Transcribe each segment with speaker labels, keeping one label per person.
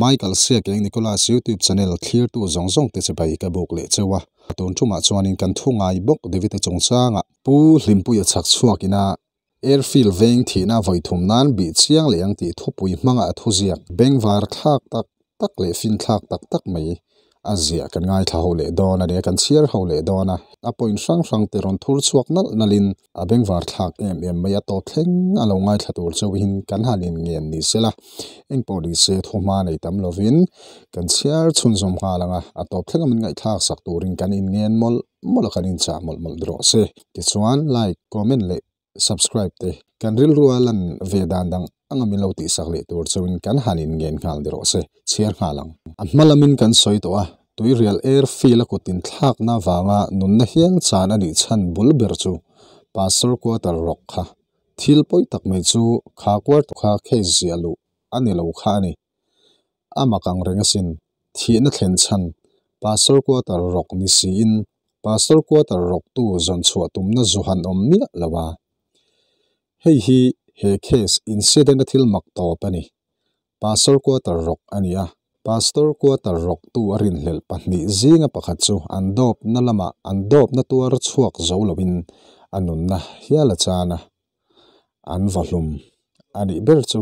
Speaker 1: Michael Siakeng Nicholas YouTube channel thlirtu zawng zawng te chibai ka buk leh cheu a. Tun tumah chuanin kan thu ngai bawk David-a chungchangah Pu Hlimpuia chhak chhuakina Airfield veng thihna vawi thum nan bih chiang leh ang tih thupui hmanga a thuziak bengvar thlak tak tak leh finthlak tak tak mai a ziah kan ngaithla ho leh dawn a ni a, kan chhiar ho leh dawn a, a point hrang hrang te rawn thur chhuak nalh nalh in a bengvar thlak em em mai a, tawp thleng a lo ngaithla tur chauh in kan han in ngen ni se la, engpawh ni se thuhma nei tam lovin kan chhiar chhunzawm nghal ang a, a tawp thleng a min ngaihthlak sak turin kan in ngen mawlh mawlh a, kan in chah mawlh mawlh rawh se, tichuan like, comment leh subscribe te kan rilru a lan ve dan dang anga min lo tihsak leh tur chuin kan han in ngen nghal ni rawh se, chhiar nghal ang. A hma lamin kan sawi tawh a, Tuirial airfield a kut inthlakna avanga nunna hial chan a nih chhan bul ber chu Pastor quarter rawk kha. Thil pawi tak mai chu kha quarter kha case ziah luh a ni lo kha a ni. A mak ang reng asin, thihna thlen chhan Pastor quarter rawk ni siin Pastor quarter rawktu zawn chhuah tumna zu han awm miah lo a. Hei hi he case incident a thil mak tawp a ni. Pastor quarter rawk a ni a. Pastor quarter rawktu a rinhlelh pahnih zinga pakhat chu an dawpna lamah an dawpna tuar chhuak zo loin a nunna hial a chan a. An va hlum a nih ber chu.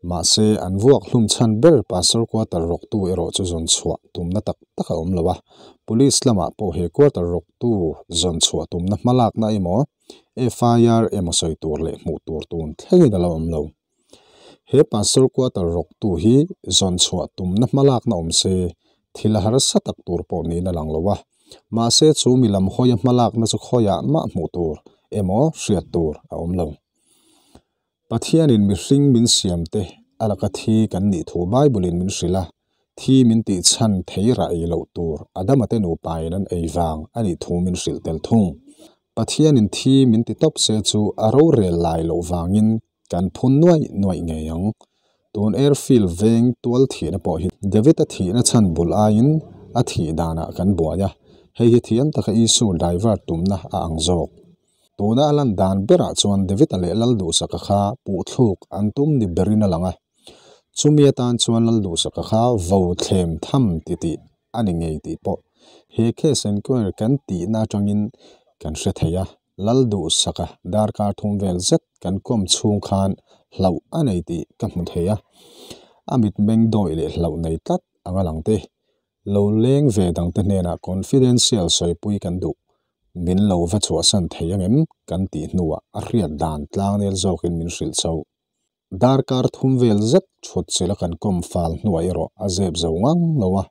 Speaker 1: Mahse, an vuak hlum chhan ber Pastor quarter rawktu erawh chu zawn chhuah tumna tak tak a awm lo a. Police lamah pawh he quarter rawktu zawn chhuah tumna hmalakna emaw, FIR emaw sawi tur leh hmuh tur tun thlengin a lo awm lo. He Pastor quarter rawktu hi zawn chhuah tumna hmalakna awm se, thil a harsa tak tur pawh niin a lang lo a. Mahse, chu mi lam hawia hmalakna chu khawiah mah hmuh tur emaw hriat tur a awm lo. Pathianin mihring min siam te a laka thi kan nih thu Bible-in min hrilh a, thi min tih chhan thei rah ei loh tur Adama te nupain an ei vang a nih thu min hrilh tel thung. Pathianin thi min ti tawp se chu a rorel lai loh vangin Kan phun nuaih nuaih ngei ang. Tun airfield veng tual thihna pawh hi David-a thihna chhan bul aiin a thih danah kan buai a, hei hi thiam taka issue divert tumna a ang zawk. Tuna a lan dan berah chuan David-a leh Lalduhsaka kha puhthluk an tum ni berin a lang a, chumi atan chuan Lalduhsaka kha vo thlem tham titih a ni ngei tih pawh he case enquiry kan tihna atangin kan hre thei a. Lalduhsaka darkar thum vel zet kan kawm chhung khan hlauh a nei tih ka hmu thei a, a mitmeng dawih leh hlauh nei tlat anga lang te, lo leng ve dangte hnenah confidential sawipui kan duh, min lo va chhuahsan thei angem kan tih hnuah a hriat dan tlangnel zawkin min hrilh chauh. Darkar thum vel zet thut chilh a kan kawm fal hnuah erawh a zep zo ngang lo a,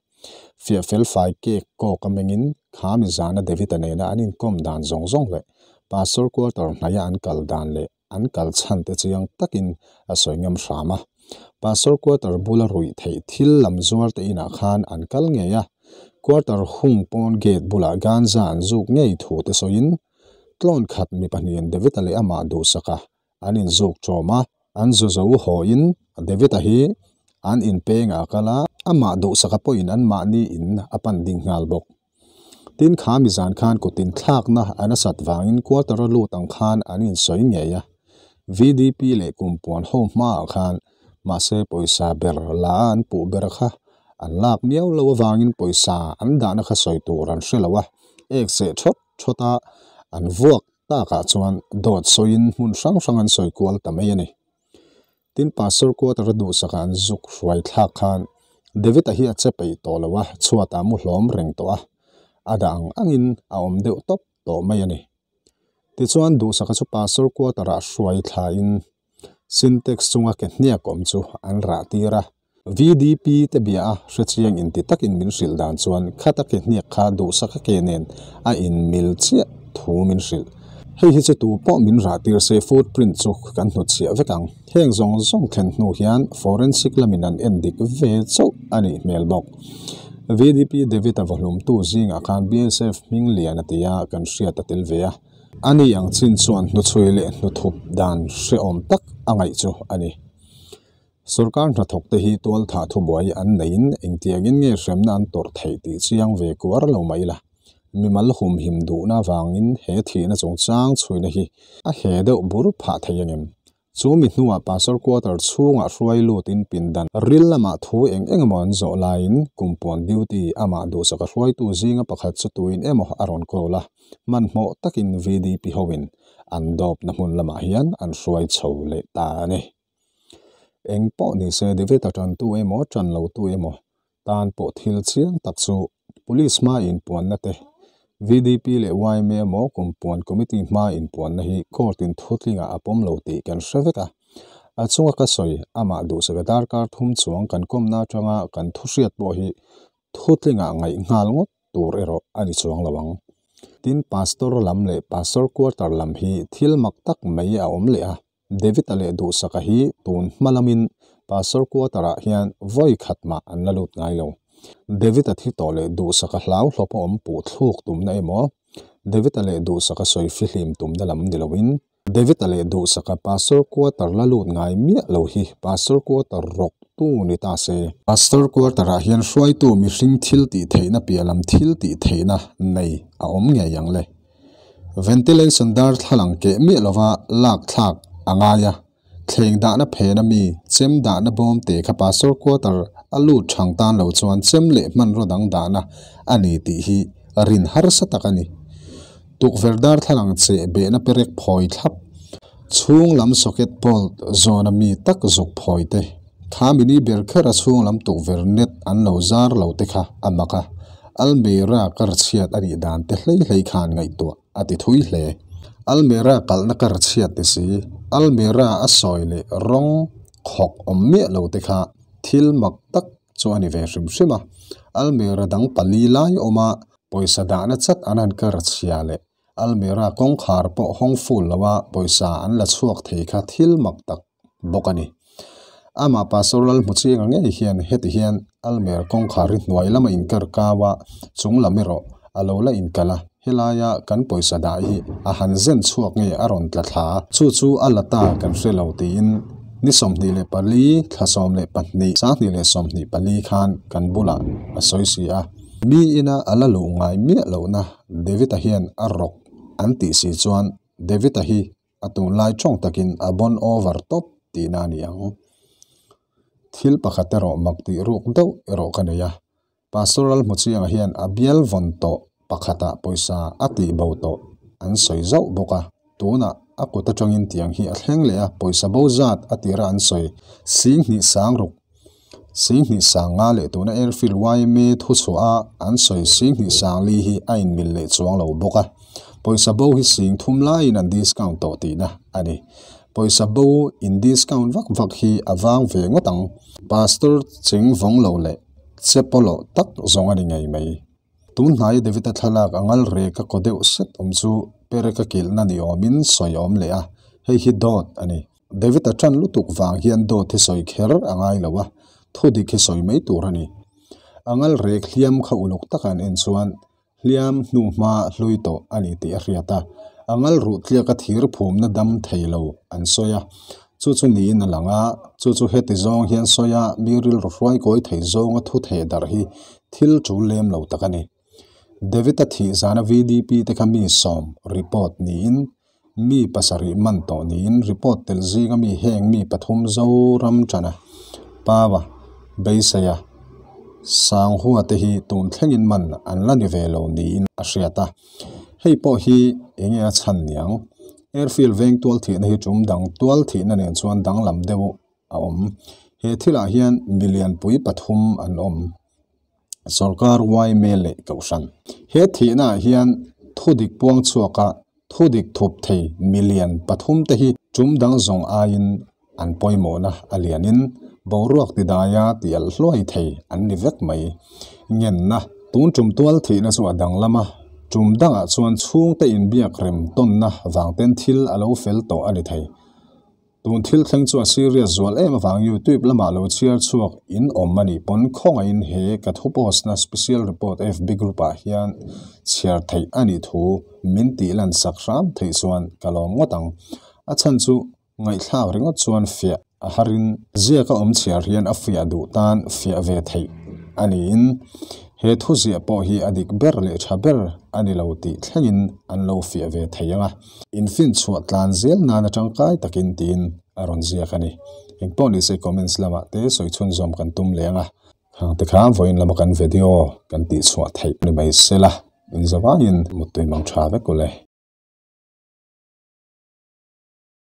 Speaker 1: fiah fel fai kek kawk a mengin kha mi zana David-a nena an inkawm dan zawng zawng leh Pastor quarter hnaia an kal dan leh an kal chhan te chiang takin a sawi ngam hram a. Pastor quarter bula ruih theih thil lam zuar te inah khan an kal ngei a, quarter hung pawn gate bulah ganja an zuk ngei thu te sawiin tlawn khat mi pahnihin David-a leh amah duhsak a An inzuk ṭawm a, an zu zo hawiin David-a hi an inpeng a kal a, amah duhsaka pawhin anmahni in a pan ding nghal bawk. Tin, kha mi zan khan kut inthlakna a nasat vangin quarter-a lut ang khan an insawi ngei a, VDP leh kumpuan ho hmaah khan mahse pawisa ber la a an puh ber kha an lak miau lo avangin pawisa an dahna kha sawi tur an hre lo a, ek seh ṭhawt ṭhawt a an vuak Takah chuan dawt sawiin hmun hrang hrang an sawi kual ta mai a ni. Tin, Pastor quarter a duhsakah an zuk hruai thlak khan David-a hi a che peih tawh lo a, chhuatah mu hlawm reng tawh a, a dah ang angin a awm deuh tawp tawh mai a ni. Tichuan, duhsaka chu Pastor quarter-ah hruai thlain Sintex chunga ke hniak awm chu an rah tir a. VDP te bia a hrechiang inti takin min hrilh dan chuan khata ke hniak kha duhsaka ke nen a inmil chiah thu min hrilh. Hei hi chu tu pawh min rah tir se footprint chu kan hnutchhiah vek ang. Heng zawng zawng thlen hnu hian forensic lamin an en dik ve chauh a nih hmel bawk. VDP David-a vawhlumtu zingah khan BSF hming lian a ti a, kan hriat a tel ve a. A ni ang chin chuan hnuchhui leh hnuthup dan hrehawm tak a ngaih chu a ni. Sorkar hnathawkte hi tualthah thubuai an neiin engtiangin nge hremna an tawrh theih tih chiang ve kuar lo mai la. Mimal humhim duhna avangin he thihna chungchang chhuina hi a he deuh bur phah thei angem? Chu mi hnuah Pastor Quarter chhungah hruai lutin pindan ril lamah thu eng eng emaw an zawh laiin kumpuan duty amah duhsaka hruaitu zinga pakhat chu tuin emaw a rawn call a, hmanhmawh takin VDP hoin an dawpna hmun lamah hian an hruai chho leh ta a ni. Eng pawh ni se David-a tantu emaw tan lotu emaw tan pawh thil chiang tak chu Police hma inpuanna te, VDP leh yma emaw kumpuan committee hma inpuanna hi court in thutlingah a pawm lo tih kan hre vek a. A chunga ka sawi amah duhsaka darkar thum chuang kan kawmna atanga kan thu hriat pawh hi thutlingah ngaih nghal ngawt tur erawh a ni chuang lo ang. Tin, Pastor lam leh Pastor quarter lam hi thil mak tak mai a awm leh a. David-a leh Duhsaka hi tun hma lamin Pastor Quarter-ah hian vawi khat mah an la lut ngai lo. David-a thi tawh leh Duhsaka hlau hlawp a awm puh thluk tumna emaw, David-a leh Duhsaka sawi fihlim tumna lam ni loin, David-a leh Duhsaka Pastor Quarter la lut ngai miah lo hi Pastor Quarter rawk tu ni ta se. Pastor Quarter-ah hian hruaitu mihring thil tih theihna piah lam thil tih theihna nei a awm ngei ang le. Ventilation darthlalang keh miah lova lak thlak a ngai a, thleng dahna phena mi chem dahna bawm te kha Pastor quarter a lut thang tan lo chuan chem leh hmanraw dang dahna a ni tih hi rin harsa tak a ni. Tukverh darthlalang cheh behna perek phawi thlap chhung lam socket bolt zawna mi tak zuk phawi te kha mini ber kher a chhung lam tukverh net an lo zar lo te kha a mak a. Almira kar chhiat a nih dan te hlei hlei khan ngaihtuah a ti thui hle. Almira kalhna kar chhiat ti si, Almira a sawi leh rawng khawk awm miah lo te kha thil mak tak chu a ni ve hrim hrim a. Almira dang pali lai awma pawisa dahna chat an han kar chhia leh Almira kawngkhar pawh hawng ful lo a pawisa an la chhuak thei kha thil mak tak bawk a ni. Amah Pastor Lalhmuchianga ngei hian heti hian Almer kawngkhar hi hnuai lama inkar kau a, chung lam erawh a lo la inkal a, helaia kan pawisa dah hi a han zen chhuak nge a rawn tla thla a, chu chu a la ta kan hre lo tiin ni 24 thla 12 2024 khan kan bulah a sawi si a. Mi ina a la luh ngai miah lohna David-a hian a rawk an tih si chuan David-a hi A tunlai tawng takin a bon over tawp tihna a ni ang. Thil pakhat erawh mak tih ruk deuh erawh ka nei a, Pastoral Hmuchianga hian a bial vawn tawh pakhatah pawisa a tih bo tawh an sawi zauh bawk a, tunah a kut atangin tiang hi a thleng leh a, pawisa bo zat a tira an sawi Singhnih Sangruk, Singhnih Sanga leh tuna Airfield yma thuchhuah a an sawi Singhnih Sangli hi a inmil leh chuang lo bawk a. Pawisa bo hi sing thum laiin an discount tawh tihna a ni. Pawisa bo in discount vak vak hi a vang ve ngawt ang. Pastor cheng vawng lo leh che pawlawh tak zawng a ni ngei mai. Tun hnai David-a thlalak a ngal rek a kaw deuh set awm chu perek a kilhna ni awmin sawi a awm leh a, hei hi dawt a ni. David-a tan lutuk vang hian dawt hi sawi kher a ngai lo a, thu dik hi sawi mai tur a ni. A ngal rek hliam kha uluk taka an en chuan hliam hnu hma hlui tawh a ni tih a hriat a, a ngal ruh tliaka thir phumna dam thei lo an sawi a, chu chu niin a lang a, chu chu heti zawng hian sawi a, mi rilru hruai kawi thei zawnga thu theh darh hi thil tul lem lo tak a ni. David-a thih zana VDP te kha mi sawm report niin mi pasarih man tawh niin report tel zinga mi heng mi pathum Zoram tana Pawa, Beiseia, Sanghua te hi tun thlengin man an la ni ve lo niin a hriat a. Hei pawh hi enge a chhan niang? Airfield veng tual thihna hi tum dang tual thihna nen chuan danglam deuh a awm. He thilah hian milian pui pathum an awm. Sorkar yma leh Kohhran. He thihnaah hian thudik puang chhuaka thudik thup thei million pathum te hi tum dang zawng aiin an pawimawhna a lianin boruak tidaia ti alh hluai thei an ni vek mai. Ngenna, tun tum tual thihna chu a danglam a, tum dangah chuan chhungte inbiak rem tawnna vangten thil a lo fel tawh a ni thei. Tun thil thleng chu a serious zual em avang YouTube lamah lo chhiar chhuak in awm a nih pawn khawngaihin he ka thu post na special report FB group ah hian chhiar theih a nih thu min tih lan sak hram theih chuan ka lawm ngawt ang. A chhan chu ngaihthlak ringawt chuan fiah a harin ziaka awm chhiar hian a fiah duh tan fiah ve theih a niin. He thu ziah pawh hi a dik ber leh tha ber a ni lo tih thlengin an lo fiah ve thei ang a, infinchhuah tlan zel nana tangkai takin tiin a rawn ziak a ni. Engpawh nise comments lamah te sawi chhunzawm kan tum leh ang a, khang te kha vawiin lama kan video kan tihchhuah theih ni mai sela, inzavaiin muttui mang tha vek ule.